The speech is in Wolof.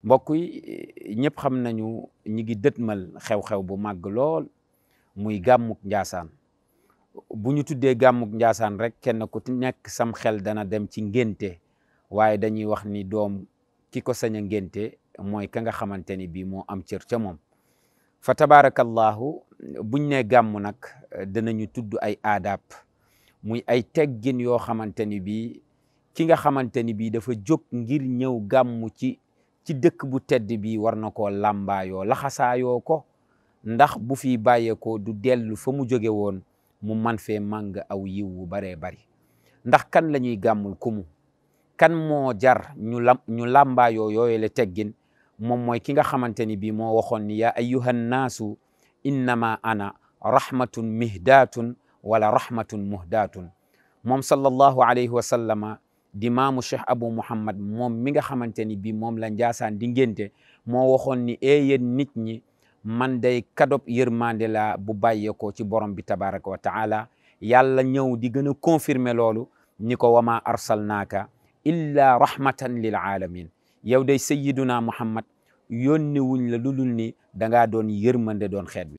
mbokk yi ñëpp xam nañu ñi ngi dëtmal xew-xew bu màgg lool muy gàmmuk Njaasaan. bu ñu tuddee gàmmuk Njaasaan rek kenn ku nekk sam xel dana dem ci ngénte, waaye dañuy wax ni doom ki ko sañ a ngénte mooy ka nga xamante ni bii moo am cër ca moom. fa tabarakallahu buñ ne gàmm nag danañu tudd ay aadab, muy ay teggin yoo xamante ni bii ki nga xamante ni bii dafa jóg ngir ñëw gàmm ci dëkk bu tedd bi war na koo làmbaayoo laxasaayoo ko, ndax bu fi bàyyeekoo du dellu fa mu jóge woon mu man fee màng aw yiw wu baree bari. ndax kan la ñuy gàmmul kumu, kan moo jar ñu làmbaayoo yooyu la teggin, moom mooy ki nga xamante ni bii moo waxoon ni yaa ayyuhan naasu innama ana rahmatun mihdatun wala rahmatun muhdatun. moom sallallahu alayhi wa sallama di maamu Cheikh Abou Mouhammad, moom mi nga xamante ni bii moom la Njaasaan di ngénte, moo waxoon ni yéen nit ñi man day kadob yërmande la bu bàyyeekoo ci borom bi tabaraka wa taala. yàlla ñëw di gën a confirmer loolu ni ko wama arsalnaaka illa rahmatan lil alamin. yow day sayyiduna Muhammad yónni wuñ la lu dul ni dangaa doon yërmande doon xeet bi.